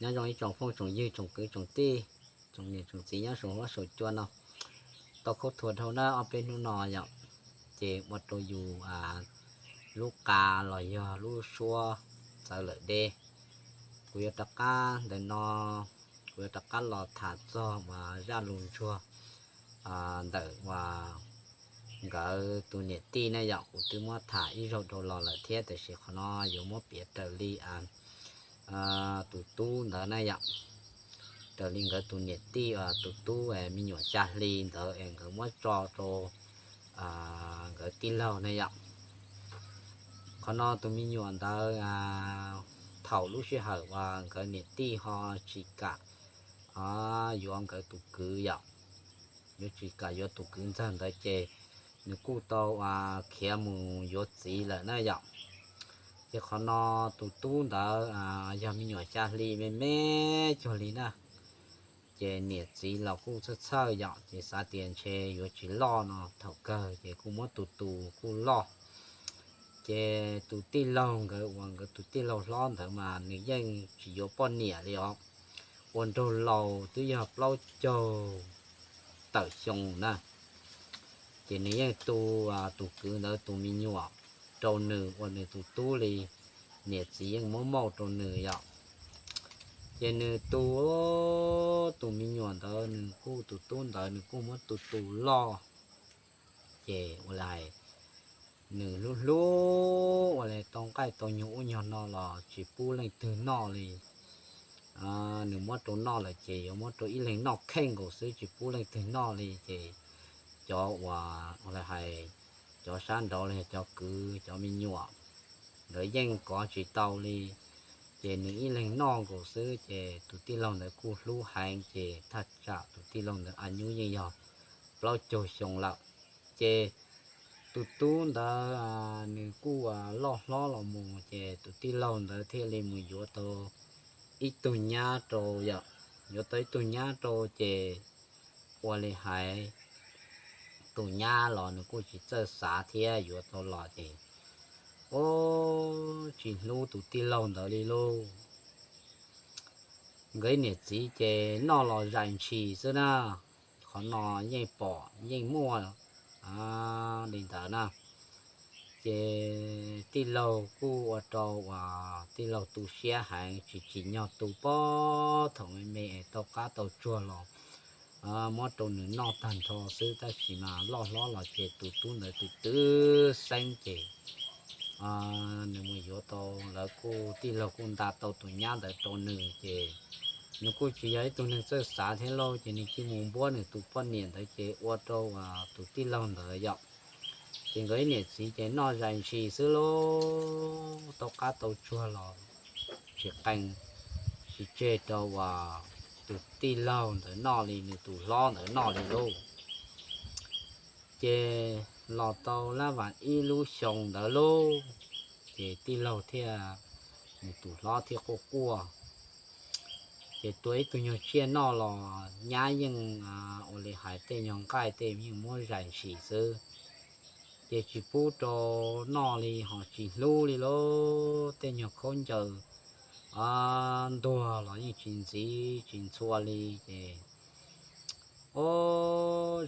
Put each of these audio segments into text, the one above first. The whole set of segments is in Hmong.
Nyob zoo ib tsoom phooj tsoom ywg tsoom kwv tsoom tij, tsoom niam tsoom txiv nyob saum huab saum cua no, tau khaub thuas dhau na ob peb hnub no yom, ces ua rau yus lub qa los yog lub suab txawv lawm deb. Kuv yuav rov qab ntawm no, kuv yuav rov qab los tham txog uas zaj lus ntsuag ntawm uas nkawd tus niam tij na yom. Kuv twb muab tham ib zaug dhau los lawm thiab, tiam sis qhov no yuav muab piav raws li tus tub ntawd na yom, raws li nkawd tus niam tij tus tub me nyuam xya hli ntawd es nkawd muab tso rau nkawd tij laug na yom. Qhov no tus me nyuam ntawd thaum lub sij hawm uas nkawd niam tij ho tsis kam yuav nkawd tus kwv yom, yuav tsis kam yuav tus kwv ntxawg ntawd ces nws kuj tau khiav mus yuav txiv lawm na yom. Ces qhov no tus tub ntawd yog me nyuam xya hli me me cuag li na, ces niam txiv los kuj txhawj txhawj yom, ces xav tias ntshe yuav tsis loj no thaum kawg ces kuj muab tus tus kuj loj. Ces tus tij laug nkawd uas nkawd tus tij laug hlob ntawd mas nws yeej tsis yuav poj niam li os, ua nraug laus twb yog plaub caug tawm xyoo na. Ces nws yeej tu tus kwv ntawd tus me nyuam rau nws ua nws tus tub li, niam txiv yeej muab mauj rau nws yom. Ces nws tu tus me nyuam ntawd nws kuj tus tub ntawd nws kuj muab tus tus loj. Ces ua li hais nws hlub hlub ua li tau nqaij tau nyoog ub nyog no los tsis pub leej twg noj li. Nws muab rau noj lawm ces yuav muab rau ib leeg noj kheej nkaus xwb tsis pub leej twg noj li. Ces cov uas ua li hais cov sab nraud los yog cov kwv cov me nyuam nkawd yeej kov tsis tau li. Ces nws ib leeg noj nkaus xwb ces tus tij laug ntawd kuj hlub heev ces thaj tsam tus tij laug ntawd a nyuj yeej yog plaub caug xyoo lawm. Ces tus tub ntawd nws kuj loj hlob los mus ces tus tij laug ntawd thiaj li mus yuav tau ib tug nyab rau yom. Yuav tau ib tug nyab rau ces ua li hais tus nyab los nws kuj tsis txawj xav thiab yuav tau los ces ua tsis hlub tus tij laug ntawd li lauj. Nkawd niam txiv ces noj los zais ntshis xwb na. Qhov no yeej pom yeej muaj li ntawd na. Ces tij laug kuj ua rau uas tij laug tu siab heev tsis tsim nyog tu pob thaum me me es tau qab tau tsuag los muab rau nws noj tag nrho xwb tab sis mas loj hlob los ces tus tub ntawd tus twb xeeb ces nws mus yuav tau, lawv kuj tij laug kuj nta tau tus nyab ntawd rau nws ces nws kuj tsis yog ib tug neeg txawj xav thiab lauj ces nws cia mus npuab nws tus poj niam ntawd ces ua rau tus tij laug ntawd yom. Ces nkawd ib niam txiv ces noj zais ntshis xwb lauj, tau qab tau tsuag los tsis qee tsis tseg rau uas tus tij laug ntawd noj li nws tus hlob ntawd noj li lauj. Ces los tau lab vas ib lub xyoo ntawd lauj, ces tij laug thiaj, nws tus hlob thiaj quaj quaj. Ces tua ib tug nyuag tsiaj noj los nyab yeej ua li hais tej nyuag nqaij tej yeej muab zais ntshis xwb. Ces tsis pub rau noj li ho tsis hlub li lauj, tej nyuag khaub ncaws ntuag los yeej tsis ntxiv tsis ntxhua li ces o,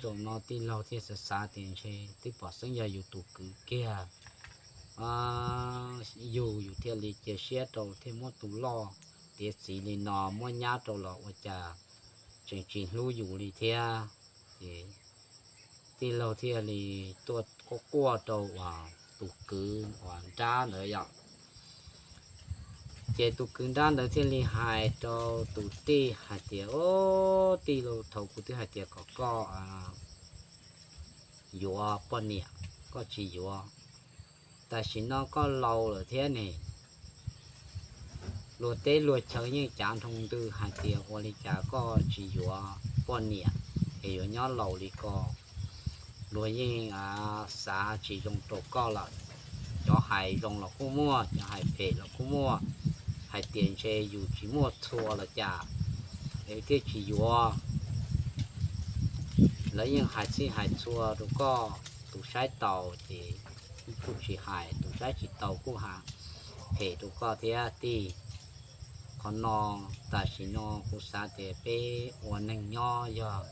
zaum no tij laug thiaj xav xav tias ntshe twb pom xeeb yog yus tus kwv kiag, yus yus thiaj li cia siab rau thiaj muab tus loj tiav txiv li no muab nyab rau los ua cas tseem tsis hlub yus li thiab. Ces tij laug thiaj li tuaj quaj quaj rau uas tus kwv uas nrab ntawd yom. Ces tus kwv nrab ntawd thiaj li hais rau tus tij hais tias, o, tij laug, thaum kuv twb hais tias kom koj yuav poj niam koj tsis yuav, tam sim no koj laus lawm thiab ne. Luag teb luag chaw yeej cav nroo ntws hais tias ua li cas koj tsis yuav poj niam es yuav nyob laus li ko. Luag yeej xav tsis zoo rau koj lawm, cov hais zoo los kuj muaj, cov hais phem los kuj muaj, hais tias ntshe yus tsis muaj txhua los cas es thiaj tsis yuav. Lawv yeej hais txhij hais txhua rau koj, tus saib taus ces kuj tsis hais, tus saib tsis taus kuj hais phem rau koj thiab tij. Qhov no tam sim no kuv xav tias peb ua neeg nyob yog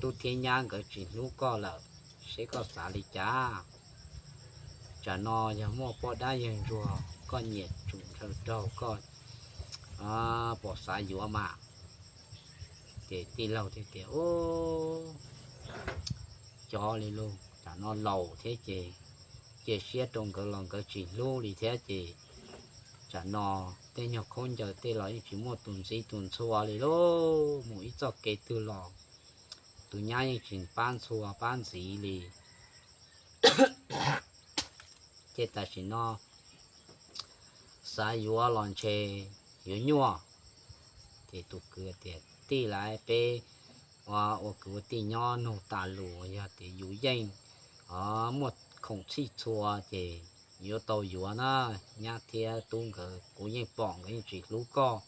tub thiab nyab nkawd tsis hlub koj lawm, seb koj xav li cas? Tsam no yog muaj poj dab yawg ntsuag koj nyiam tsum ntshaw raug koj pom xav yuav mas. Ces tij laug thiaj tias, Ub, cov li lus tam no laus thiab ces cia siab rau nkawd los nkawd tsis hlub li thiab ces tsam no tej nyuag khaub ncaws tej los yeej tsis muaj tus ntxiv tus ntxhua li lauj. Mus ib txoj kev twg los tus nyab yeej tsis pab ntxhua pab ntxiv li. Ces tam sim no xav yuav los ntshe yuav nyuaj. Ces tus kwv tias, Tij laug, peb ua kwv ua tij nyob nug tas lus, yog tias yus yeej muaj khoom txhij txhua ces yuav tau yuav na. Nyab thiab tub nkawd kuv yeej pom nkawd yeej tsis hlub koj.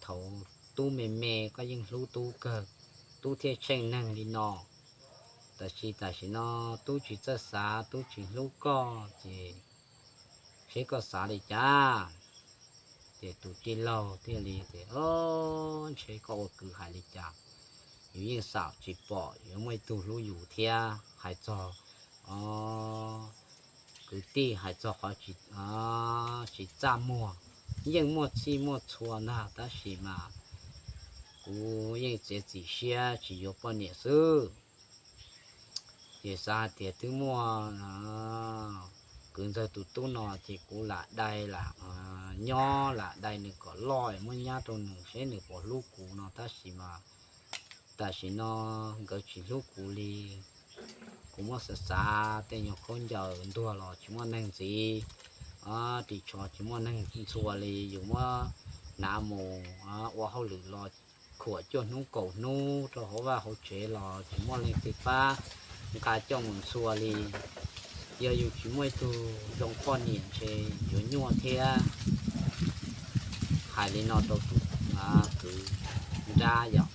Thaum tub me me koj yeej hlub tub kawg, tub thiaj tsheej neeg li no. Tab sis tam sim no tub tsis txawj xav, tub tsis hlub koj ces seb koj xav li cas? Ces tus tij laug thiaj li tias, Ntshe koj ua kwv hais li cas, yus yeej xav tsis pom yuav muaj ib tug hlub yus thiab. Hais txog kwv tij, hais txog qhov tsis txaj muag, yeej muaj txhij muaj txhua ntag, tab sis mas kuv yeej txiav txim siab tsis yuav poj niam xwb. Ces xav hais tias twb muaj kwv ntxawg tus tub no ces kuv lam dai lam nyob lam dai nws kom loj muab nyab rau nws seb nws puas hlub kuv no, tab sis mas tam sim no nkawd tsis hlub kuv li. Kuv muab xav xav tej nyuag khaub ncaws ntuag los tsis muaj neeg ntxiv, ris tsho tsis muaj neeg ntxhua li, yus muab hnav mus ua hauj lwm los khuam cuaj hnub kaum hnub rau hauv vaj hauv tsev los tsis muaj leej twg pab nqa coj mus ntxhua li. Yog yus tsis muaj ib tug zoo poj niam ntshe yuav nyuaj thiab. Hais li no rau tus kwv nrab yom,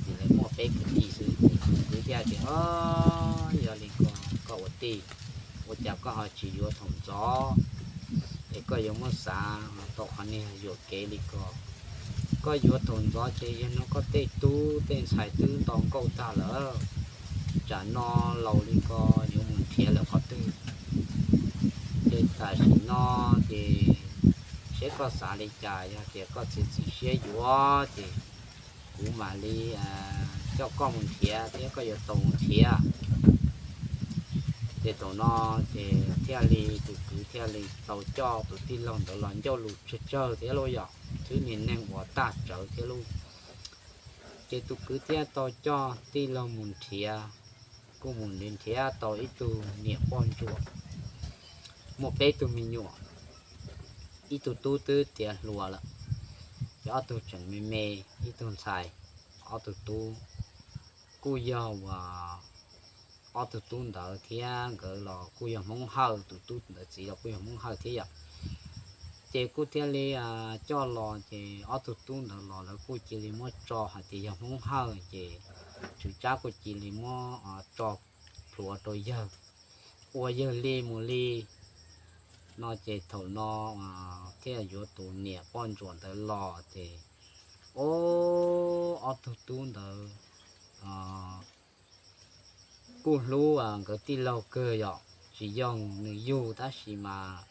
ces lawv muaj peb kwv tij xwb, ces tus kwv thiaj tias, Yog li ko koj ua tij, ua cas koj ho tsis yuav thaum ntxov, es koj yuav muab xav tau qhov niag yuam kev li ko. Koj yuav thaum ntxov ces yog no koj tej tub tej ntxhais twb nto nkauj tag lawm, tsam no laus li ko yuav mus nrhiav lawm qhov twg? Ces tam sim no ces seb koj xav li cas, yog tias koj txiav txim siab yuav ces kuv mam li coj koj mus nrhiav thiab koj yuav tau mus nrhiav. Ces thaum no ces thiaj li tus kwv thiaj li tau coj tus tij laug ntawd los ncauj lus tsawg tsawg thiab lauj, yog txhwb niag neeg uas tag tsawv thiab lauj. Ces tus kwv thiaj tau coj tij laug mus nrhiav, kuj mus nrhiav tau ib tug niam poj ntsuam muaj peb tug me nyuam, ib tug tub twb tiav hluas lawm, ces ob tug tseem me me, ib tug ntxhais, ob tug tub kuj yog uas ob tug tub ntawd thiab nkawd los kuj yog Hmoob Hawj, tus tub ntawd txiv los kuj yog Hmoob Hawj thiab yom. Ces kuj thiaj li coj los ces ob tug tub ntawd los lawv kuj cia li muab tso hais tias yog Hmoob Hawj, ces Tswv Tsab kuj cia li muab tso plhuav rau yawg, ua yawg li mus li no. Ces thaum no thiaj yuav tus niam poj ntsuam ntawd los ces, o, ob tug tub ntawd kuj hlub nkawd tij laug kawg yom, tsis yog nws yug tab sis mas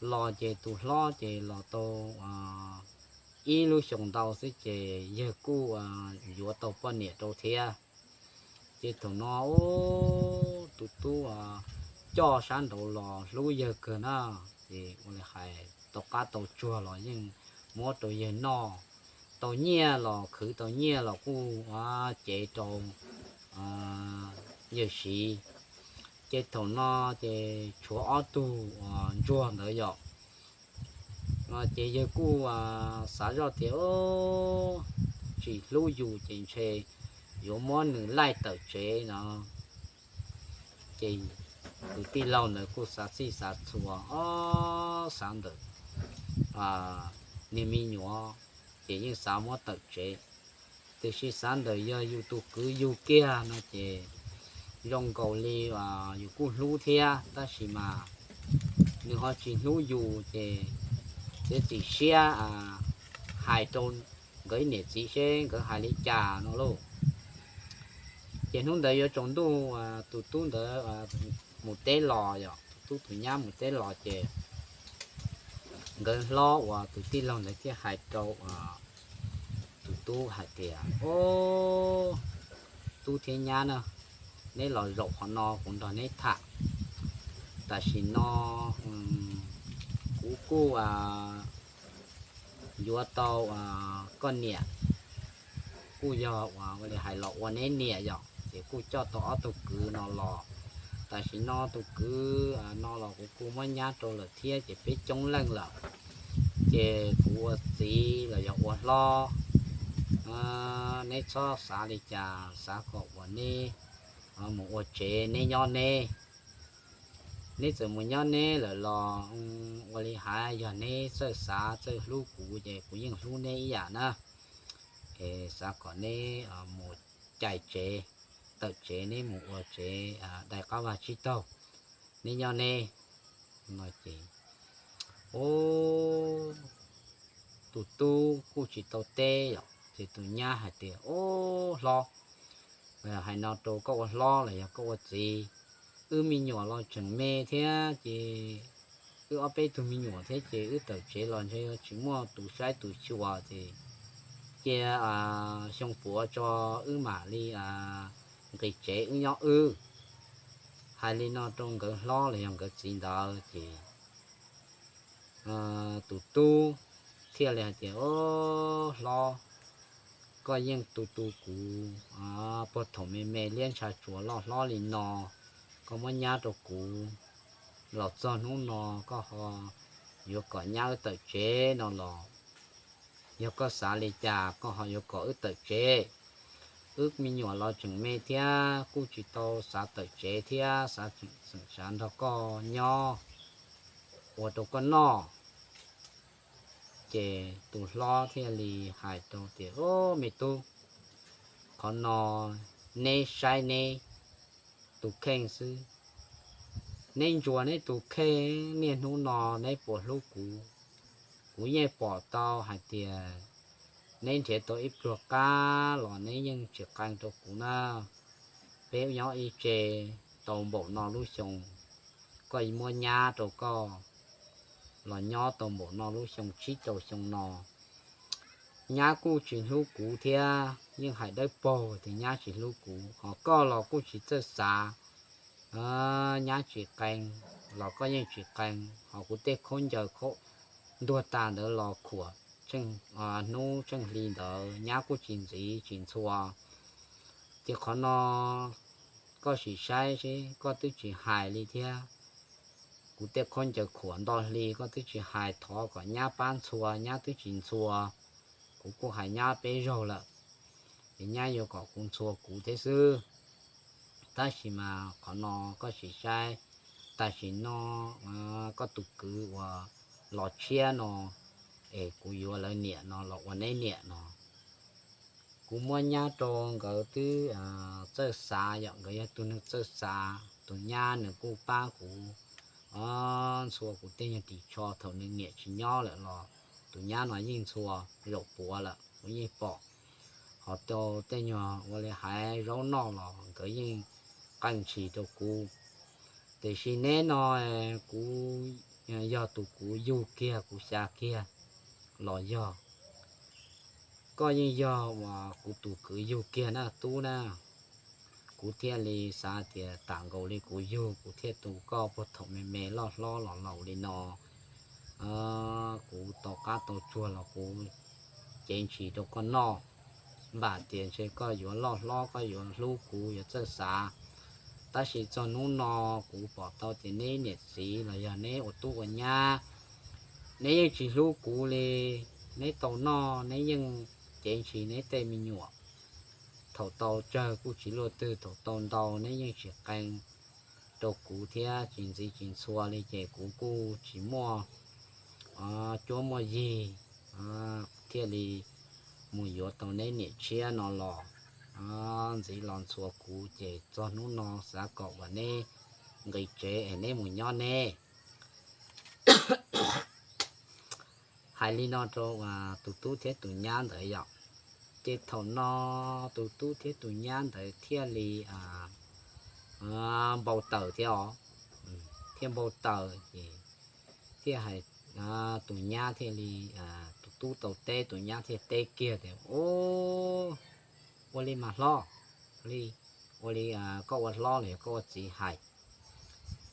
los ces tus hlob ces los tau ib lub xyoos ntau xwb ces yawg kuj yuav tau poj niam rau thiab. Ces thaum no tus tub coj sab nraud los hlub yawg kawg na, ces ua li hais tau qab tau tsuag los yeej muab rau yawg noj, tau nyiaj los khwv tau nyiaj los kuj cev rau yawg siv. Ces thaum no ces tshuav ob tug ntsuag ntawd yom, ces yawg kuj xav zoj tias tsis hlub yus ces ntshe yuav muab nws laij tawm tsev no. Ces tus tij laug ntawd kuj xav txhij xav txhua, o, xav ntawm niag me nyuam ces yeej xav muab tawm tsev, tiam sis xav ntawm yog yus tus kwv yug kiag no ces zoo nkaus li yus kuj hlub thiab tab sis mas nws ho tsis hlub yus ces txiav txim siab hais rau nkawd ib niam txiv seb nkawd hais li cas no lauj. Ces hnub ntawd yuav tsaus ntuj, tus tub ntawd mus teb los, yog tus tub tus nyab mus teb los ces nkawd hlob uas tus tij laug ntawd thiaj hais rau tus tub hais tias, Ob, tub thiab nyab na, neb los zaum qhov no kuv nrog neb tham. Tam sim no kuv kuj yuav tau koj niam, kuj yog ua li hais los ua neb niam yom, ces kuj coj tau ob tug kwv no los. Tam sim no tus kwv no los kuv kuj muab nyab rau lawm thiab ces peb coob leej lawm. Ces kuv ua txiv los yog ua hlob, neb txhob xav li cas, xav kom uas neb mus ua tsev neb nyob neb. Neb txawm mus nyob neb lawm los ua li hais yog neb txawj xav txawj hlub kuv ces kuv yeej hlub neb ib yam na. Es xav kom neb mus cais tsev, tawm tsev neb mus ua tsev dai qab vag tsib taug, neb nyob neb. No ces, ub, tus tub kuj tsis tau teb yom, ces tus nyab hais tias, Ub hlob, hais no rau koj ua hlob los yog koj ua txiv, wb me nyuam los tseem me thiab ces wb ob peb tug me nyuam thiab ces wb tawm tsev los ntshe tsis muaj tus saib tus xyuas ces cia xyoo puav tso wb mam li nqis tsev wb nyob wb. Hais li no rau nkawd hlob los yog nkawd txiv ntawd ces tus tub thiaj li hais tias, Ob hlob, koj yeej tu tu kuv puag thaum me me liab ntsha tsuas loj hlob li no, koj muab nyab rau kuv los txog hnub no koj ho yuav kom nyab wb tawm tsev no los, yog koj xav li cas koj ho yuav kom wb tawm tsev? Wb me nyuam los tseem me thiab kuj tsis tau xav tawm tsev thiab, xav tseem xav nrog koj nyob ua rau koj noj. Ces tus hlob thiaj li hais rau tias, Ob me tub, qhov no neb saib neb tus kheej xwb. Neb ntsuas neb tus kheej, niaj hnub no neb puas hlub kuv? Kuv yeej pom tau hais tias neb nrhiav tau ib pluag qab los neb yeej tsis qee rau kuv na. Peb nyob ib tse tau npaum no lub xyoo, koj muab nyab rau koj los nyob tau npaum no lub xyoo, tsib rau xyoo no, nyab kuj tsis hlub kuv thiab, yeej hais dawb paug tias nyab tsis hlub kuv, ho koj los kuj tsis txawj xav. Nyab tsis qee los koj yeej tsis qee, ho kuv tej khaub ncaws ntuag tas ntawd los khuam hnub tsheej hli ntawd nyab kuj tsis ntxiv tsis ntxhua. Ces qhov no koj sim saib seb, koj twb tsis hais li thiab. Kuv tej khaub ncaws khuam nto hli koj twb tsis hais thov kom nyab pab ntxhua, nyab twb tsis ntxhua. Kuv kuj hais nyab peb zaug lawm, es nyab yuav kom kuv ntxhua kuv thiab xwb. Tab sis mas qhov no koj sim saib, tam sim no koj tus kwv uas los tshiab no, es kuv yuav lawv niam no los ua neb niam no. Kuv muab nyab rau nkawd twb txawj xav, yog nkawd yog tus neeg txawj xav, tus nyab nws kuj pab kuv ntxhua kuv tej nyuag ris tsho thaum nws niam tsis nyob lawm los tus nyab no yeej ntxhua zaum puav lawm kuv yeej pom. Ho rau tej nyuag ua li hais zaub noj los nkawd yeej qee ntshis rau kuv. Tiam sis neb no kuv yog tus kuv yug kiag kuv xyaw kiag los yog, koj yeej yog uas kuv tus kwv yug kiag na tub na. Kuv thiaj li xav tias tam nkaus li kuv yug, kuv thiaj tu koj puag thaum me me loj hlob los laus li no. Kuv tau qab tau tsuag los kuv cev ntshis rau koj noj, vam tias ntshe koj yuav loj hlob koj yuav hlub kuv yuav txawj xav. Tab sis txog hnub no kuv pom tau tias neb niam txiv los yog neb ua tub ua nyab, neb yeej tsis hlub kuv li. Neb tau noj neb yeej cev ntshis neb tej me nyuam, thaum tau tsawg kuj tsis luaj twg, thaum tau ntau neb yeej tsis qee rau kuv thiab tsis ntxiv tsis ntxhua li ces kuv kuj tsis muaj cuab muaj yig thiaj li mus yuav tau neb niam tshiab no los ntxiv los ntxhua kuv ces txog hnub no xav kom uas neb nqis tsev es neb mus nyob neb. Hais li no rau tus tub thiab tus nyab ntawd yom. Ces thaum no tus tub thiab tus nyab ntawd thiaj li npau taws thiab os, thiaj npau taws ces thiaj hais, tus nyab thiaj li, tus tub tau teb, tus nyab thiaj teb kiag tias, Ub, ua li mas hlob, li, ua li, koj ua hlob los yog koj ua txiv hais,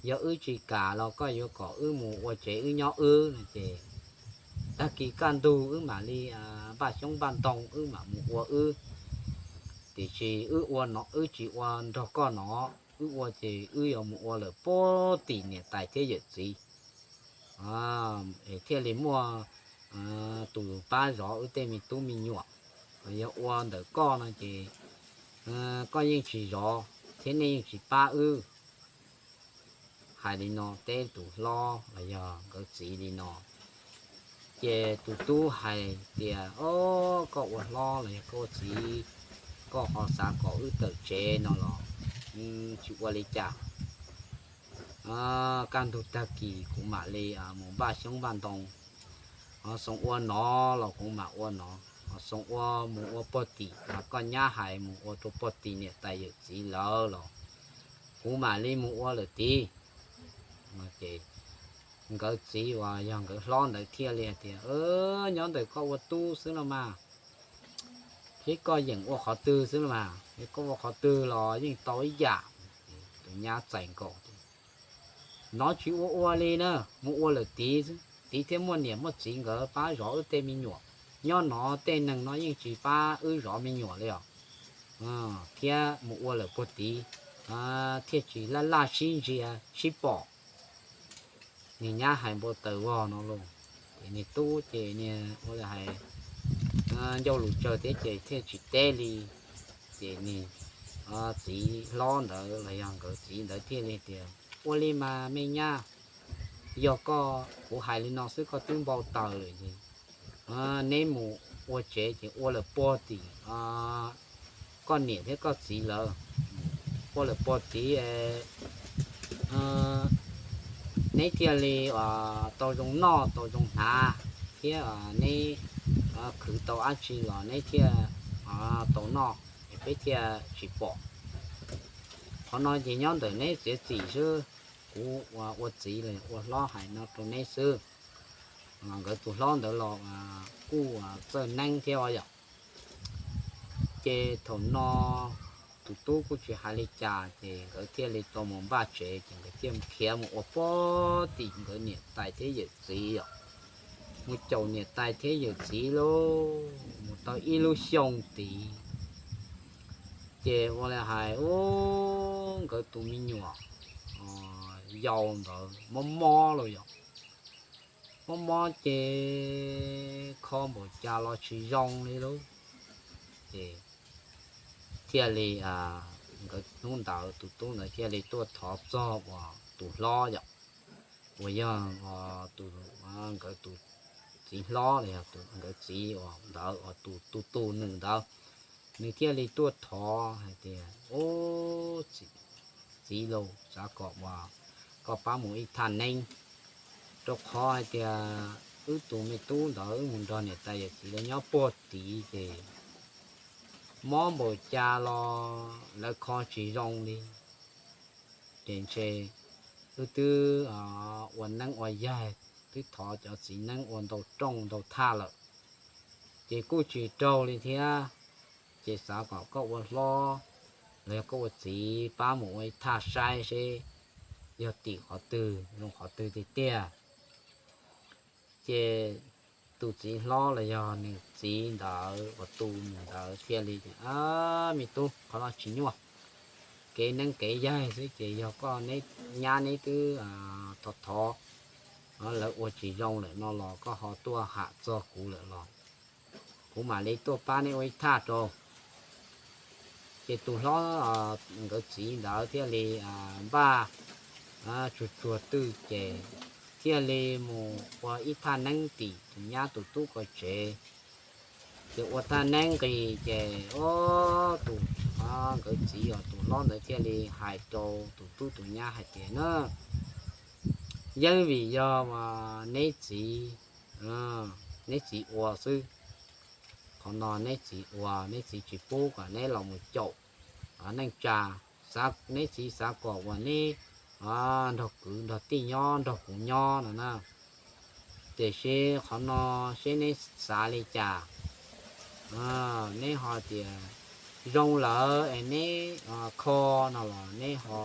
yog wb tsis kam los koj yuav kom wb mus ua tsev wb nyob wb no ces tag kis kaj ntug wb mam li npaj xyoob npaj ntoo wb mam mus ua wb. Tiam sis wb ua no wb tsis ua nrog koj no, wb ua ces wb yuav mus ua lawm puag tim niam tais thiab yawm txiv, thiaj li muaj tus pab zov wb tej me tub me nyuam. Yog ua ntawm koj no ces koj yeej tsis zov thiab nej yeej tsis pab wb. Hais li no teb tus hlob los yog nkawd txiv li no, ces tus tub hais tias, Ob, koj ua hlob los yog koj ua txiv, koj ho xav kom wb tawm tsev no los tsis ua li cas. Kaj ntug tag kis kuv mam li mus npaj xyoob npaj ntoo, ho xoom ua no los kuv mam ua no, ho xoom ua mus ua puag tim koj nyab hais mus ua rau puag tim niam tais yawm txiv lawm los kuv mam li mus ua lawm tid. Ces nkawd txiv uas yog nkawd hlob ntawd thiaj li hais tias, Nyob ntawm koj ua tub xwb los mas, thiab koj yeem ua qhov twg xwb los mas, koj ua qhov twg los yeej tau ib yam. Tus nyab txais nkaus, Nov tsis ua ua li na, mus ua lawm tid xwb, tid thiaj muaj niam muaj txiv nkawd pab zov wb tej me nyuam. Nyob no tej neeg no yeej tsis pab wb zov me nyuam li os. Thiab mus ua lawm puag tid thiaj tsis laj laj sib ntsia sib pom. Niag nyab hais npau taws vog no lauj, ces niag tub ces niag ua li hais ncauj lus tsawg thiab ces thiaj tsis teb li. Ces niag txiv hlob ntawd los yog nkawd txiv ntawd thiaj li tias, Ua li mas me nyab, yog koj, kuv hais li no xwb koj twb npau taws lawm ces neb mus ua tsev ces ua lawm puag tim koj niam thiab koj txiv lawm, ua lawm puag tid neb thiaj li tau zoo noj tau zoo hnav, thiab neb khwv tau dab tsi los neb thiaj tau noj, peb thiaj tsis pom. Qhov no ces nyob ntawm neb txiav txim xwb, kuv ua txiv los ua hlob hais no rau neb xwb. Nkawd tus hlob ntawd los kuj txawj neeb thiab os yom. Ces thaum no tus tub kuj tsis hais li cas ces nkawd thiaj li tau mus npaj tsev ces nkawd thiaj khiav mus ua puag tim nkawd niam tais thiab yawm txiv os, mus caum niam tais thiab yawm txiv lauj, mus tau ib lub xyoo tid. Ces ua li hais ub, nkawd tus me nyuam yau ntawd mob mob los yom, mob mob ces kho npaum cas los tsis zoo li lauj. Ces thiaj li, nkawd hnub ntawd tus tub ntawd thiaj li tuaj thov txog uas tus hlob yom, uas yog tus, nkawd tus txiv hlob los yog nkawd txiv uas ntawd uas tus tu tu nws ntawd, nws thiaj li tuaj thov hais tias, Ub, txiv lauj, xav kom uas koj pab mus ib thaj neeb, rau qhov hais tias wb tus me tub ntawd wb mus nrog niam tais yawm txiv lawv nyob puag tid ces mob npaum cas los lawv kho tsis zoo li. Ces ntshe wb twb ua neeb ua yaig, twb thov cov txiv neeb ua ntau rooj ntau thaj lawm, ces kuj tsis raug li thiab. Ces xav kom koj ua hlob los yog koj ua txiv pab mus ua ib thaj saib seb yog tim qhov twg zoo qhov twg tiag tiag. Ces tus txiv hlob los yog nws txiv ntawd uas tu nws ntawd thiaj li tias, Me tub, qhov no tsis nyuaj, kev neeb kev yaig xwb ces yog koj neb nyab neb twb thov thov, lawv ua tsis zoo lawm no los koj ho tuaj ham txog kuv lawm los kuv mam li tuaj pab neb ua ib thaj rau. Ces tus hlob, nkawd txiv ntawd thiaj li npaj tsuag tsuag twj ces thiaj li mus ua ib thaj neeb tim tus nyab tus tub ko tsev. Ces ua thaj neeb nqis ces tus, nkawd txiv os, tus hlob ntawd thiaj li hais rau tus tub tus nyab hais tias, Na, yeej vim yog neb txiv neb txiv ua xwb. Qhov no neb txiv ua, neb txiv tsis pub kom neb los mus caum neej tsa. Neb txiv xav kom uas neb nrog kwv nrog tij nyob nrog kuv nyob no na. Tiam sis qhov no seb neb xav li cas. Neb ho tias zoo lawm es neb kho no los neb ho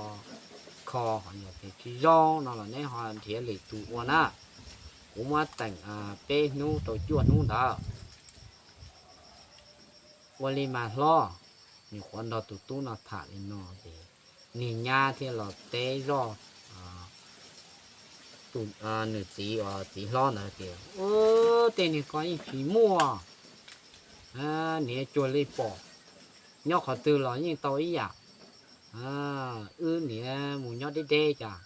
kho, ho yog tias tsis zoo no los neb ho nrhiav lwm tus ua na. Kuv muab teem peb hnub rau cuaj hnub ntawd. Ua li mas hlob, nyuam qhuav nrog tus tub no tham li no ces niag nyab thiaj los teb zoj nws txiv, txiv hlob ntawd tias, Ub, tej niag ko yeej tsis muaj, niam cuag li pom, nyob qhov twg los yeej tau ib yam. Wb niam mus nyob deb deb cas,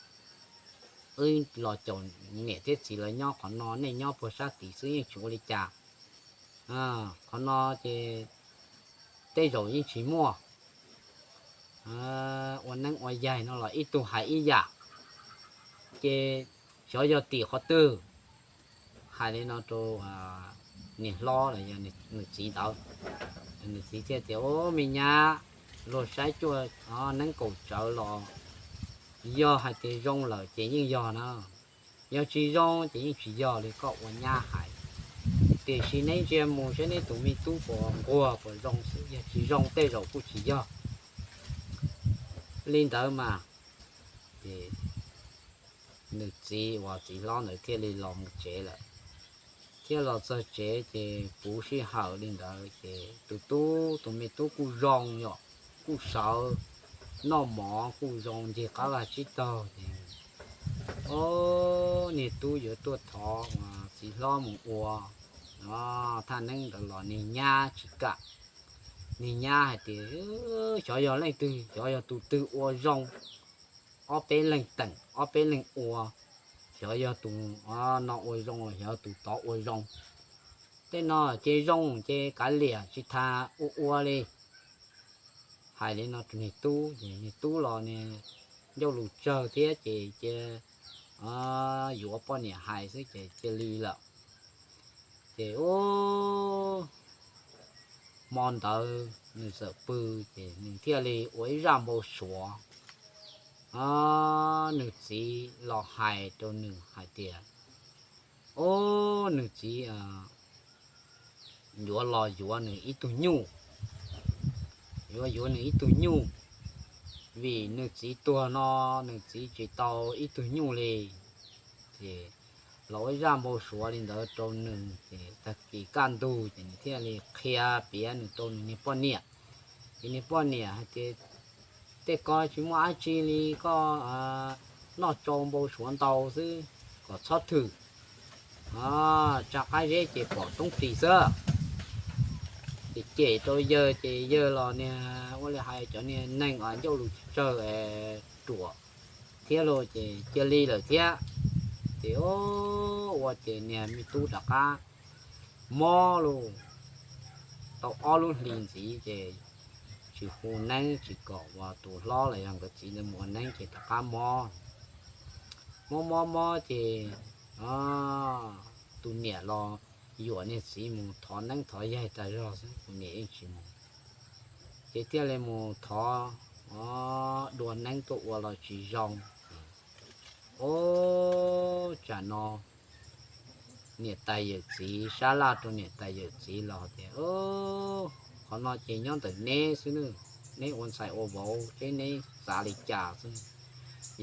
wb los caum niam thiab txiv lawv nyob qhov no, nej nyob puag sab tid xwb yeej tsis ua li cas. Qhov no ces tej zaum yeej tsis muaj. Ua neeb ua yaig no los ib tug hais ib yam, ces xyov yog tim qhov twg. Hais li no rau niag hlob los yog nws txiv ntawd, nws txiv thiaj tias, Ub, me nyab, luag saib cuaj neeb kaum tsawv los yog hais tias zoo lawm ces yeej yog na, yog tsis zoo ces yeej tsis yog li koj ua nyab hais. Tiam sis neb ntsia mus saib neb tus me tub puas nquag puas zoo xwb, yog tsis zoo tej zaum kuj tsis yog. Li ntawd mas ces nws txiv uas txiv hlob ntawd thiaj li los mus tsev lawm. Thiab los txog tsev ces puv sij hawm li ntawd ces tus tub, tus me tub kuj zoo yom, kuj sawv noj mov kuj zoo ncig qab vaj tsib taug ces, o, niag tub yuav tuaj thov uas txiv hlob mus ua thaj neeb ntawd los niag nyab tsis kam. Niag nyab hais tias, Xyov yog leej twg, xyov yog tus twg ua zoo, ob peb leeg teem, ob peb leeg ua, xyov yog tus no ua zoo los xyov tus tod ua zoo. Tej no ces zoo ces kav liam tsis tas ua ua li. Hais li no rau niag tub ces niag tub los niag ncauj lus tsawg thiab ces cia yuav poj niam hais xwb ces cia li lawm. Ces ub, hmo ntawd nws txawm pw ces nws thiaj li ua ib zaj npau suav. Nws txiv los hais rau nws hais tias, o, nws txiv yuav los yuav nws ib tug nyuj, yuav yuav nws ib tug nyuj, vim nws txiv tuag no nws txiv tsis tau ib tug nyuj li. Ces los ua zaj npau suav li ntawd rau nws ces tag kis kaj ntug ces nws thiaj li qhia piav nws rau nws niag poj niam. Ces niag poj niam hais tias, Tej ko tsis muaj dab tsi li, koj noj tsau npau suav ntau xwb, kom txhob thwm, tsa qab zeb ces pom roob ris xwb. Ces cem rau yawg ces yawg los niag ua li hais cov niag neeg ncauj lus tsawg ruam thiab lauj ces cia li lawm thiab. Ces ua ces niag me tub rov qab mob lauj, tau ob lub hlis ntxiv ces tsis hu neeb tsis kom uas tus hlob los yog nkawd txiv ntawd mus ua neeb ces rov qab mob. Mob mob mob ces tus niam los yuam niag txiv mus thov neeb thov yaig tas zog xwb, tus niam yeej tsis mus. Ces thiaj li mus thov dua neeb tuaj ua los tsis zoo. Ub, tsam no niam tais yawm txiv, sab laj rau niam tais yawm txiv los tias, Qhov no ces nyob ntawm neb xwb nawb, neb ua ntxhais ua vauv seb neb xav li cas xwb.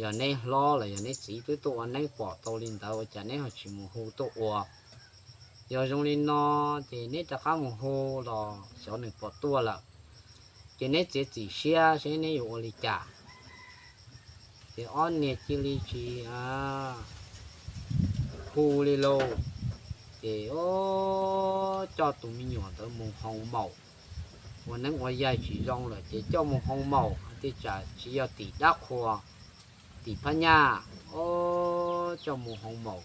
Yog neb hlob los yog neb txiv twb tuaj ua neeb pom tau li ntawd ua cas neb ho tsis mus hu tuaj ua? Yog zoo li no ces neb rov qab mus hu los xyov nws puas tuaj lawm, ces neb txiav txim siab seb neb yuav ua li cas. Ces ob niag cia li tsis hu li lauj. Ces coj tus me nyuam ntawd mus hoo maum, ua neeb ua yaig tsis zoo lawm ces coj mus hoo maum, hais tias tsam tsis yog tim dab qhua, tim phab nyaj, coj mus hoo maum.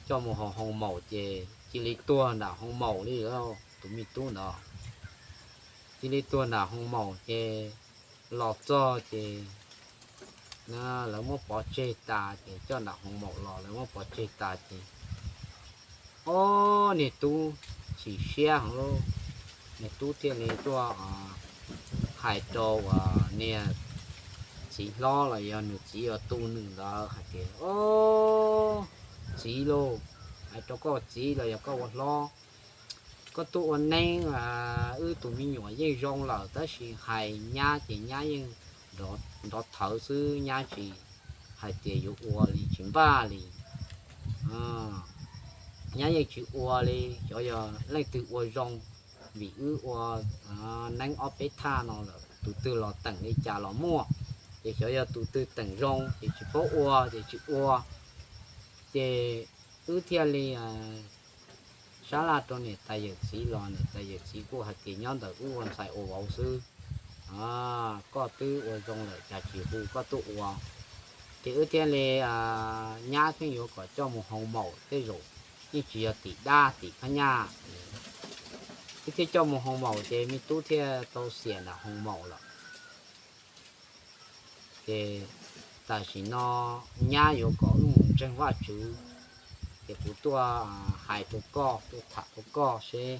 Coj mus hoo hoo maum ces cia li tuag nram hoo maum li lauj, tus me tub ntawd cia li tuag nram hoo maum ces los txog ces lawv muab pov tseg tas ces coj nram hoo maum los lawv muab pov tseg tas ces Ob niag tub chim siab heev lauj, niag tub thiaj li tuaj hais rau uas niag txiv hlob los yog nws txiv uas tu nws ntawd hais tias, Ob, txiv lauj, hais rau koj txiv los yog koj ua hlob, koj tuaj ua neeb, wb tus me nyuam yeej zoo lawm tab sis hais nyab ces nyab yeej nrov thawv xwb, nyab tsis hais tias yuav ua li tsis npaj li. Nyab yeej tsis ua li, xyov yog leej twg ua zoo, vim wb ua neeb ob peb thaj no lawm, tus twg los teem li cas los muaj, ces xyov yog tus twg teem zoo ces tsis paub ua ces tsis ua. Ces wb thiaj li sab laj rau niam tais yawm txiv los niam tais yawm txiv kuj hais tias nyob ntawm wb ua ntxhais ua vauv xwb, koj twb ua zoo lawm cas tsis hu koj tuaj ua. Ces wb thiaj li nyab pheej yuav kom coj mus hoo maum tej zaum yeej tsis yog tim dab tim phab nyaj. Wb thiaj coj mus hoo maum ces me tub thiaj tau xiam nram hoo maum lawm. Ces tam sim no nyab yuav kom wb mus ntseeg Vajtswv, ces kuv tuaj hais rau koj, tuaj tham rau koj seb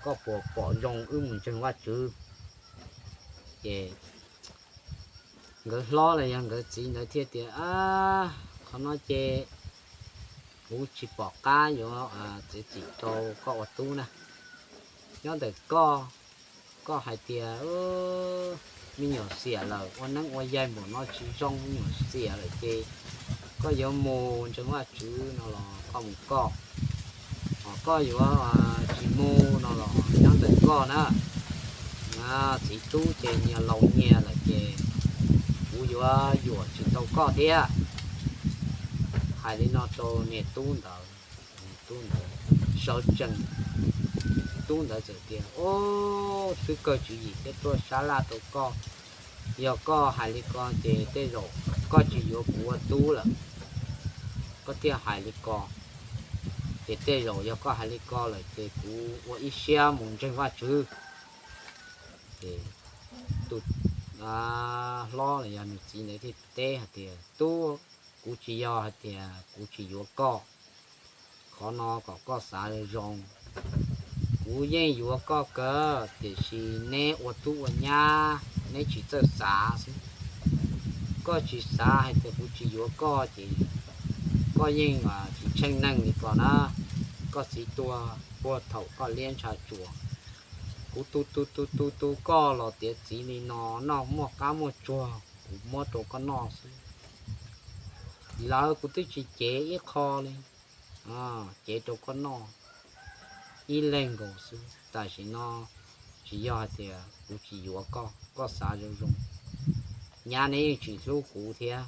koj puas pom zoo wb mus ntseeg Vajtswv. Ces nkawd hlob los yog nkawd txiv ntawd thiaj tias, Qhov no ces kuv tsis pom qab yuav txiav txim rau koj ua tub na. Nyob ntawm koj, koj hais tias me nyuam xiam lawm, ua neeb ua yaig npaum no tsis zoo, me nyuam xiam lawm ces koj yuav mus ntseeg Vajtswv no los koj mus koj, ho koj yuav tsis mus no los nyob ntawm koj na. Txiv tub ces nyias laus nyias lawm ces kuv yuav yuam tsis tau koj thiab. Hais li no rau niag tub ntawd, tub ntawd sawv tsees, tub ntawd txawm tias, Ob, twb kawg tswv yim thiab tuaj sab laj rau koj. Yog koj hais li ko ces tej zaum koj tsis yuav kuv ua tub lawm, koj thiaj hais li ko. Ces tej zaum yog koj hais li ko lawm ces kuv ua ib siab mus ntseeg Vajtswv. Ces tus hlob los yog nws txiv ntawd thiaj teb hais tias, Tub, kuv tsis yog hais tias kuv tsis yuav koj, qhov no kom koj xav zoo zoo. Kuv yeej yuav koj kawg, tiam sis neb ua tub ua nyab neb tsis txawj xav xwb. Koj tsis xav hais tias kuv tsis yuav koj ces koj yeej tsis tsheej neeg li ko na. Koj txiv tuag puag thaum koj liab ntsha tsuas. Kuv tu tu tu tu tu koj los tiav txiv li no, noj muaj qab muaj tsuag kuv muab rau koj noj xwb. Lawv kuv twb tsis cev ib qho li, cev rau koj noj ib leeg nkaus xwb. Tam sim no tsis yog hais tias kuv tsis yuav koj, koj xav zoo zoo. Nyab neb yeej tsis hlub kuv thiab,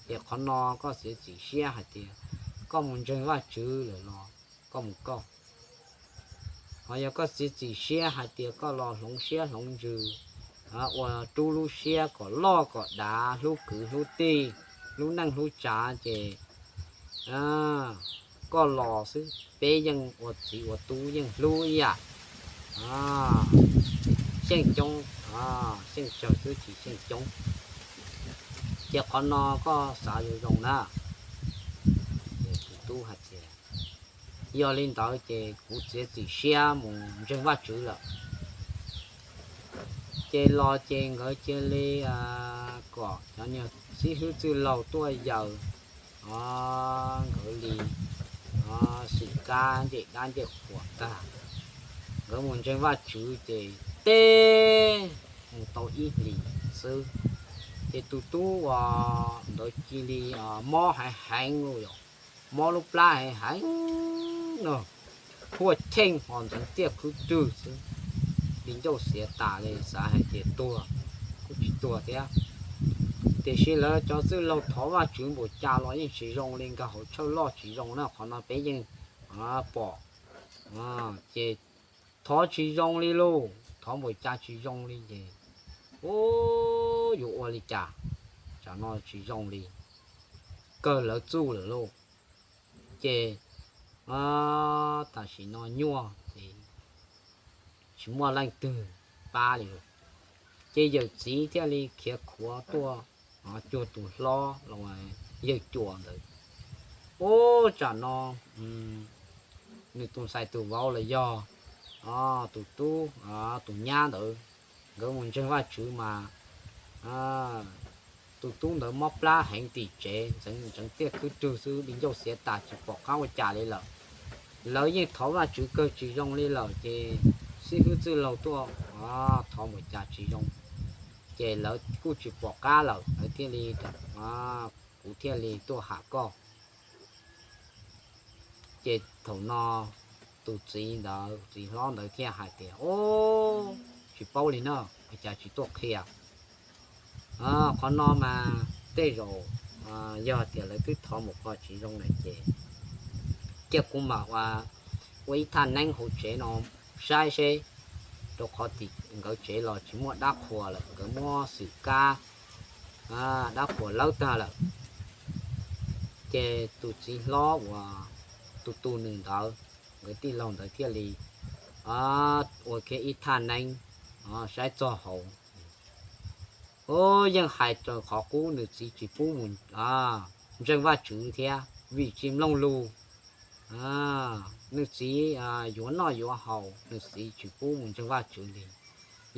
ces qhov no koj txiav txim siab hais tias koj mus ntseeg Vajtswv lawm los koj mus koj. Ho yog koj txiav txim siab hais tias koj los hloov siab hloov ntsws, ua rub lub siab kom loj kom dav, hlub kwv hlub tij, hlub neej hlub tsav ces koj los xwb, peb yeej ua txiv ua tub yeej hlub ib yam. Xyeej coob, xyeej tsawg xwb tsis xyeej coob. Ces qhov no koj xav zoo zoo na. Tus tub hais tias, Yog li ntawd ces kuv txiav txim siab mus ntseeg Vajtswv lawm. Ces los ces nkawd cia li kom cov niag xib hwb txwj laug tuaj yaws nkawd li xwm kab ncej dab ncej qhuas tag. Nkawd mus ntseeg Vajtswv ces teb mus tau ib hlis xwb, ces tus tub uas ntawd cia li mob heev heev li, mob lub plab heev heev no, huaj cheej ho ntxeev tiaj khwb rwg xwb, li ncauj xiav tas li, xav hais tias tuag kuj tsis tuag thiab. Tiam sis lawv cov txwj laug thov Vajtswv npaum cas los yeej tsis zoo li, nkag hauv tshawj loj tsis zoo na, qhov no peb yeej pom. Ces thov tsis zoo li lauj, thov npaum cas tsis zoo li ces, u, yuav ua li cas, tsam no tsis zoo li, kawg lawv txuj lawm lauj. Ces tam sim no nyuaj ces tsis muaj leej twg pab li lauj. Ces yawm txiv thiaj li khiav khuav tuaj cuag tus hlob los yawg Cuas ntawd, u, tsam no nws tus ntxhais tus vauv los yog tus tub, tus nyab ntawd, nkawd mus ntseeg Vajtswv mas tus tub ntawd mob plab heev tim tsev, ntxeev txiaj khwb rwg xwb, di ncauj xiav tas tsis pom qab ua cas li lawm. Lawv yeej thov Vajtswv kawg tsis zoo li lawm ces xib hwb txwj laug tuaj thov mus cas tsis zoo, ces lawv kuj tsis pom qab lawm, lawv thiaj li, kuv thiaj li tuaj ham koj. Ces thaum no tus txiv ntawd, txiv hlob ntawd thiaj hais tias, Au, tsis paub li na, cas tsis tuaj qhia. Qhov no mas tej zaum yog tias lawv twb thov mus qhov tsis zoo lawm ces cia kuv mam ua ib thaj neeb hauv tsev no saib seb, rau qhov tim nkawd tsev los tsis muaj dab qhuas lawm, nkawd muab xwm kab dab qhuas lawb tag lawm. Ces tus txiv hlob uas tus tu nws ntawd, nkawd tij laug ntawd thiaj li ua kiag ib thaj neeb saib txog hauv. Yeej hais raws qhov qub, nws txiv tsis pub mus ntseeg Vajtswv thiab vim tsis mloog lus. Nws txiv yuav noj yuav haus, nws txiv tsis pub mus ntseeg Vajtswv li.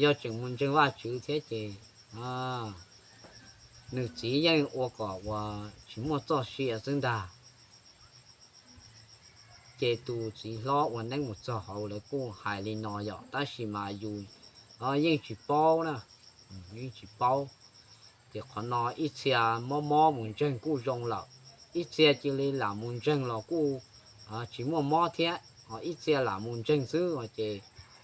Yog tseem mus ntseeg Vajtswv thiab ces nws txiv yeej ua kom uas tsis muaj txoj sia xwb ntag. Ces tus txiv hlob ua neeb mus txog hauv lawv kuj hais li no yom, tab sis mas yus yeej tsis paub na, yeej tsis paub. Ces qhov no ib txhia mob mob mus ntseeg kuj zoo lawm, ib txhia cia li lam mus ntseeg los kuj tsis muaj mob thiab, ib txhia lam mus ntseeg xwb ces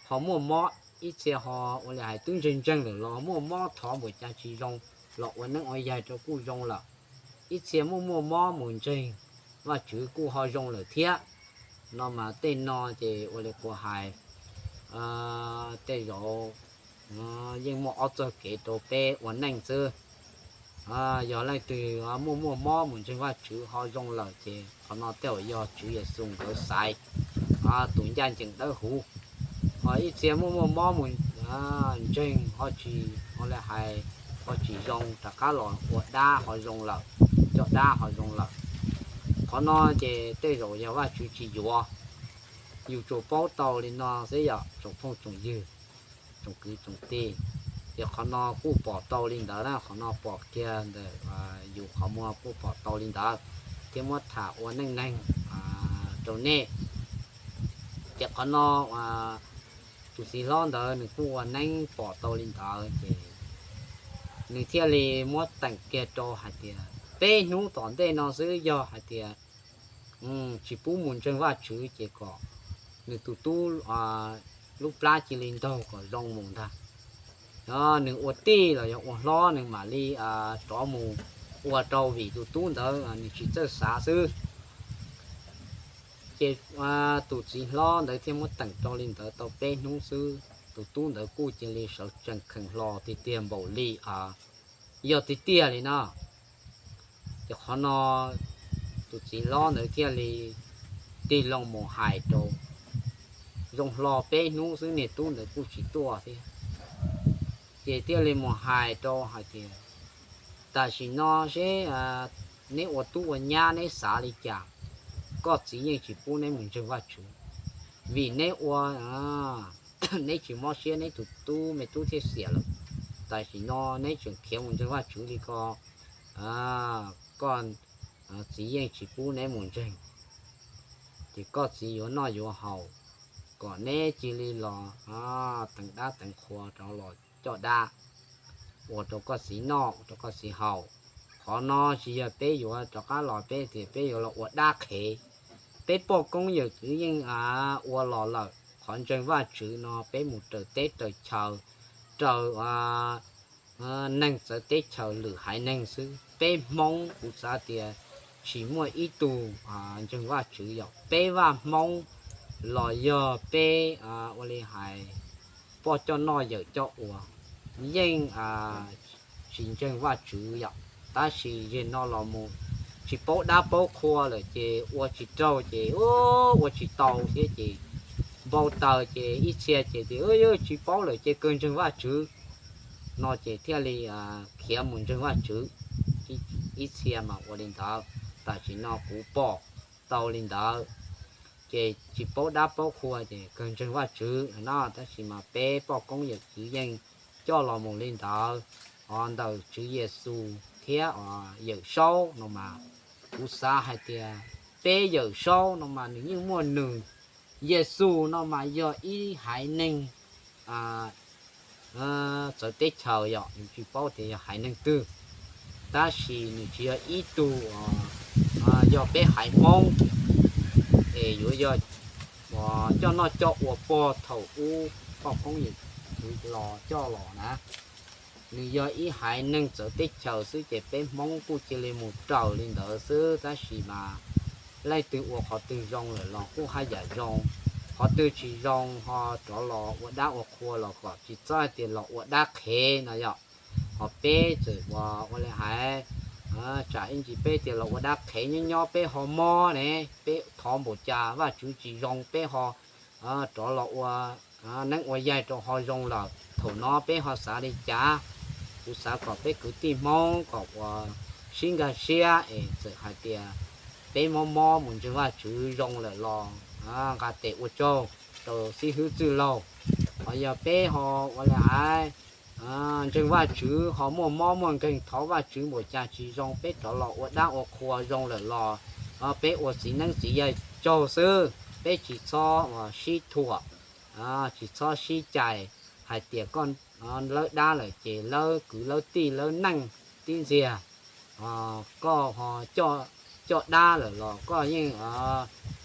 ho muaj mob, ib txhia ho ua li hais twb ntseeg ntseeg lawm los muaj mob thov npaum cas tsis zoo, los ua neeb ua yaig rau kuj zoo lawm. Ib txhia muaj muaj mob mus ntseeg Vajtswv kuj ho zoo lawm thiab. No mas tej no ces ua li qhov hais, tej zaum yeej muaj ob txoj kev rau peb ua neej xwb. Yog leej twg muaj muaj mob mus ntseeg Vajtswv ho zoo lawm ces qhov no tej zaum yog Tswv Yexus nkawd xaiv tus ncaj ncees dawb huv. Ho ib txhia muaj muaj mob mus ntseeg ho tsis, ho li hais ho tsis zoo, rov qab los ua dab ho zoo lawm, coj dab ho zoo lawm. Qhov no ces tej zaum yog Vajtswv tsis yuav. Yus tsuas paub tau li no xwb yom tsoom phooj tsoom ywg, tsoom kwv tsoom tij. Ces qhov no kuj pom tau li ntawd na, qhov no pom kiag ntawm yus qhov muag kuj pom tau li ntawd, thiab muab tham ua neej neeg rau nej. Ces qhov no tus txiv hlob ntawd nws kuj ua neeb pom tau li ntawd ces nws thiaj li muab teem kiag rau hais tias peb hnub tom ntej no xwb yog hais tias tsis pub mus ntseeg Vajtswv ces kom nws tus tub lub plab cia li ntaug kom zoo mus ntag. Nws ua tij los yog ua hlob nws mam li rov mus ua rau vim tus tub ntawd nws tsis txawj xav xwb. Ces tus txiv hlob ntawd thiaj muab teem rau li ntawd tau peb hnub xwb, tus tub ntawd kuj cia li sawv tsees kheem hlo tiag tiag npaum li yog tiag tiag li no. Ces qhov no tus txiv hlob ntawd thiaj li tig loo mus hais rau, zoo hlo peb hnub xwb niag tub ntawd kuj tsis tuaj thiab. Ces thiaj li mus hais rau hais tias tam sim no seb neb ua tub ua nyab neb xav li cas, koj txiv yeej tsis pub neb mus ntseeg Vajtswv, vim neb ua, neb tsis mob siab neb tus tub me tub thiaj xiam lawm. Tam sim no neb tseem khiav mus ntseeg Vajtswv li ko, koj txiv yeej tsis pub neb mus ntseeg. Ces koj txiv yuav noj yuav haus, kom neb cia li los teev dab teev qhua rov los coj dab ua rau koj txiv noj ua rau koj txiv haus. Qhov no tsis yog peb yuav rov qab los peb tias peb yuav los ua dab qhev. Peb poj koob yawm txwv yeej ua los lawm, qhov ntseeg Vajtswv no peb mus raws teb raws chaw, raws neeg txawv teb chaws lwm haiv neeg xwb. Peb Hmoob kuv xav tias tsis muaj ib tug ntseeg Vajtswv, yog peb vaj Hmoob los yog peb ua li hais poj coj noj yawm coj ua yeej tsis ntseeg Vajtswv yom. Tab sis yeg no los mus tsis paub dab paub qhua lawm ces ua tsis raug ces ua tsis tau thiab ces npau taws ces ib txhia ces tias tsis paub lawm ces kawg ntseeg Vajtswv no ces thiaj li khiav mus ntseeg Vajtswv. Ib txhia mas ua li ntawd, tam sim no kuv pom tau li ntawd. ces tsis paub dab paub qhua ces kawg ntseeg Vajtswv no, tab sis mas peb poj koob yawm txwv yeej coj los mus li ntawd, o, ntawm Tswv Yexus thiab Yawm Saub no mas, kuv xav hais tias peb Yawm Saub no mas nws yeej muaj nws, Yexus no mas yog ib haiv neeg txawv teb chaws yom, yus tsis paub tias yog haiv neeg twg, tab sis nws tsis yog ib tug, yog peb haiv Hmoob es yuav yog coj noj coj ua pog thaum ub poj koob yawm txwv los coj los na. Nws yog ib haiv neeg txawv teb chaws xwb ces peb Hmoob kuj cia li mus raws li ntawd xwb, tab sis mas leej twg ua qhov twg zoo lawm los kuj haj yam zoo, qhov twg tsis zoo ho rov los ua dab ua qhua los kom tsis txhob hais tias los ua dab qhev no yom. Ho peb txawm ua, ua li hais, tsam ib ntsis peb tias los ua dab qhev nyob nyob peb ho mob ne, peb thov npaum cas Vajtswv tsis zoo peb ho rov los ua neeb ua yaig rau ho zoo lawm, thaum no peb ho xav li cas? Kuv xav kom peb kwv tij Hmoob kom ua sib nkag siab es txawm hais tias peb mob mob mus ntseeg Vajtswv zoo lawm los nqa tes ua tsaug rau xib hwb Txwj Laug. Ho yog peb ho ua li hais ntseeg Vajtswv ho muaj mob muaj nkeeg thov Vajtswv npaum cas tsis zoo, peb rov los ua dab ua qhua zoo lawm los peb ua txiv neeb txiv yaig tsaug xwb, peb tsis txhob sib thuam, tsis txhob sib cais hais tias koj lawb dab lawm ces lawb kwv lawb tij lawb neej tib ntxiag koj ho coj dab lawm los koj yeej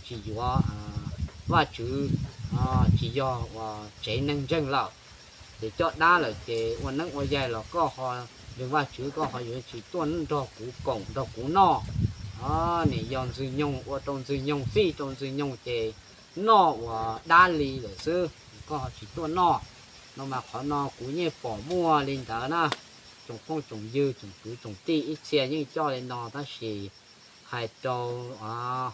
tsis yuav Vajtswv, tsis yog tsev neeg ntseeg lawm. Ces coj dab lawm ces ua neeb ua yaig los koj ho ntseeg Vajtswv koj ho yuav tsis tuaj nrog kuv koom nrog kuv noj. Nim yog Ntxwg Nyoog ua rau Ntxwg Nyoog fij rau Ntxwg Nyoog ces noj ua dab li lawm xwb, koj ho tsis tuaj noj no mas qhov no kuv yeej pom muaj li ntawd na. Tsoom phooj tsoom ywg tsoom kwv tsoom tij ib txhia yeej coj li no tab sis hais rau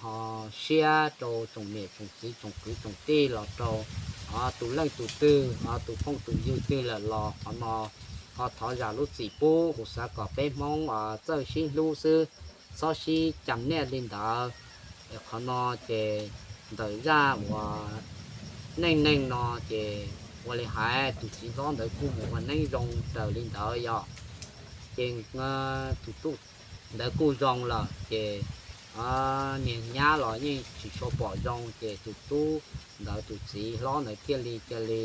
ho siab rau tsoom niam tsoom txiv tsoom kwv tsoom tij los rau tus leej tus twg tus phooj tus ywg twg lawm los qhov no ho thov zam lub txim pub. Kuv xav kom peb Hmoob txawj sib hlub xwb, txhob sib cam niaj li ntawd. Qhov no ces ntawm zaj uas neej neeg no ces ua li hais tus txiv hlob ntawd kuj mus ua neeb zoo raws li ntawd yom. Ces tus tub ntawd kuj zoo lawm ces niag nyab los yeej tsis tshua pom zoo ces tus tub ntawd tus txiv hlob ntawd thiaj li cia li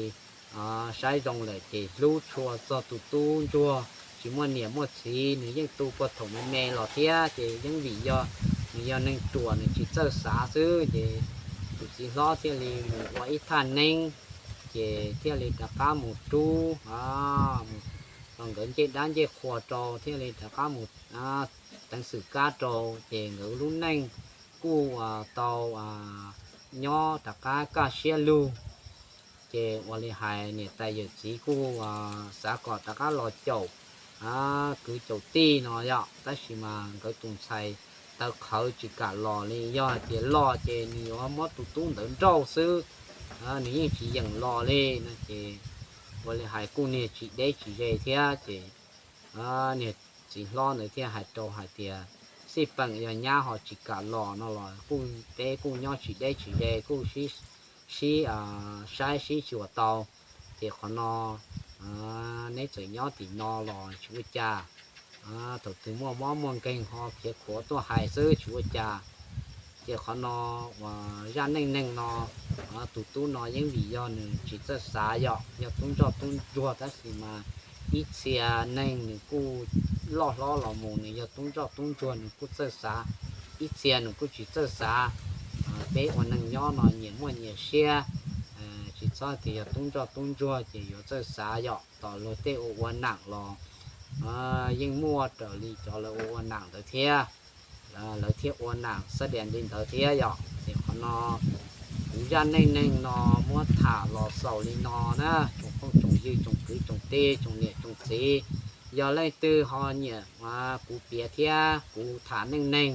saib zoo lawm ces hlub tshua txog tus tub ntsuag tsis muaj niam muaj txiv, nws yeej tu puag thaum me me los thiab ces yeej vim yog nws yog neeg ruam nws tsis txawj xav xwb ces tus txiv hlob thiaj li mus ua ib thaj neeb ces thiaj li rov qab mus rub los nkawd ncej dab ncej qhua rau thiaj li rov qab mus teev xwm kab rau ces nkawd lub neej kuj tau nyob rov qab kaj siab lug. Ces ua li hais niam tais yawm txiv kuj xav kom rov qab los caum kwv caum tij no yom, tab sis mas nkawd tus ntxhais tawv qhawv tsis kam los li, yog hais tias los ces nws yuav muab tus tub ntawd nrauj xwb, nws yeej tsis yeem los li no ces ua li hais kuj niag tsis deb tsis ze thiab ces niag txiv hlob ntawd thiaj hais rau hais tias xij peem yog nyab ho tsis kam los no los kuj peb kuj nyob tsis deb tsis ze kuj sib saib sib xyuas tau. Ces qhov no neb txawm nyob tim no los tsis ua cas, thaum twg muaj mob muaj nkeeg ho khiav khuav tuaj hais xwb tsis ua cas. Ces qhov no uas zaj neej neeg no, tus tub no yeej vim yog nws tsis txawj xav yom, yog tub ntsoj tub ntsuag tab sis mas ib txhia neeg nws kuj loj hlob los mus nws yog tub ntsoj tub ntsuag nws kuj txawj xav, ib txhia nws kuj tsis txawj xav. Peb ua neeg nyob no nyias muaj nyias siab, tsis txhob tias yog tub ntsoj tub ntsuag ces yuav txawj xav yom, tom luag tej ua ua nam los yeej muaj raws li cov lawv ua ua nam ntawd thiab, lawv thiaj ua nam xab dias li ntawd thiab yom. Ces qhov no kuv zaj neej neeg no muab tham los xaus li no na, tsoom phooj tsoom ywg tsoom kwv tsoom tij tsoom niam tsoom txiv, yog leej twg ho nyiam kuv piav thiab kuv tham neej neeg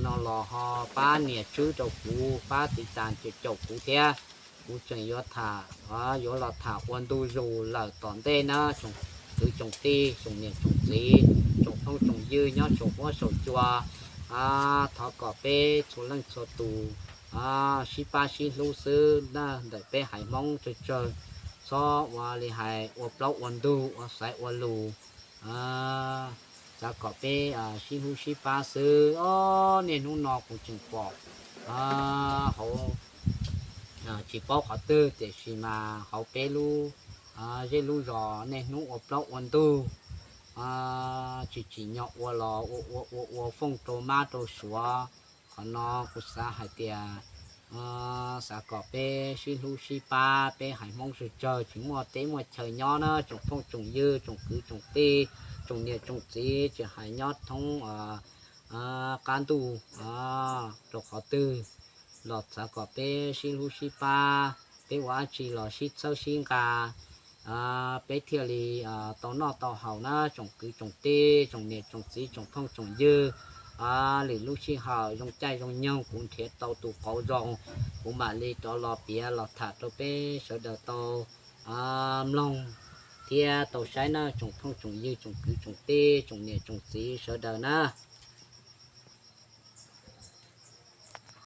no los ho pab nias tswb rau kuv, pab tiv tas caum caum kuv thiab. Kuv tseem yuav tham, yuav los tham ua ntu zus lawm tom ntej na tsoom kwv tsoom tij tsoom niam tsoom txiv, tsoom phooj tsoom ywg nyob saum huab saum cua. Thov kom peb txhua leej txhua tus sib pab sib hlub xwb na, ntawm peb haiv Hmoob tsawg tsawg, txhob ua li hais ua plaub ua ntug ua xaiv ua lus. Xav kom peb sib hlub sib pab xwb os. Niaj hnub no kuv tseem pom hauv, tsis paub qhov twg tiam sis mas hauv peb lub zej lub zos niaj hnub ua plaub ua ntug, tsis tsim nyog ua los ua ua ua ua fooj rau mab rau suav. Qhov no kuv xav hais tias xav kom peb sib hlub sib pab, peb haiv Hmoob tsawg tsawg tsis muaj teb muaj chaw nyob na, tsoom phooj tsoom ywg tsoom kwv tsoom tij, tsoom niam tsoom txiv, tsis hais nyob thoob qab ntuj rau qhov twg los xav kom peb sib hlub sib pab, peb ua dab tsi los sib txhawb sib nqa. Peb thiaj li tau noj tau haus na tsoom kwv tsoom tij, tsoom niam tsoom txiv, tsoom phooj tsoom ywg. Lwm lub sij hawm zoo caij zoo nyoog kuv nrhiav tau tus qauv zoo, kuv mam li rov los piav los tham rau peb sawv daws tau mloog thiab tau saib na tsoom phooj tsoom ywg tsoom kwv tsoom tij, tsoom niam tsoom txiv sawv daws na.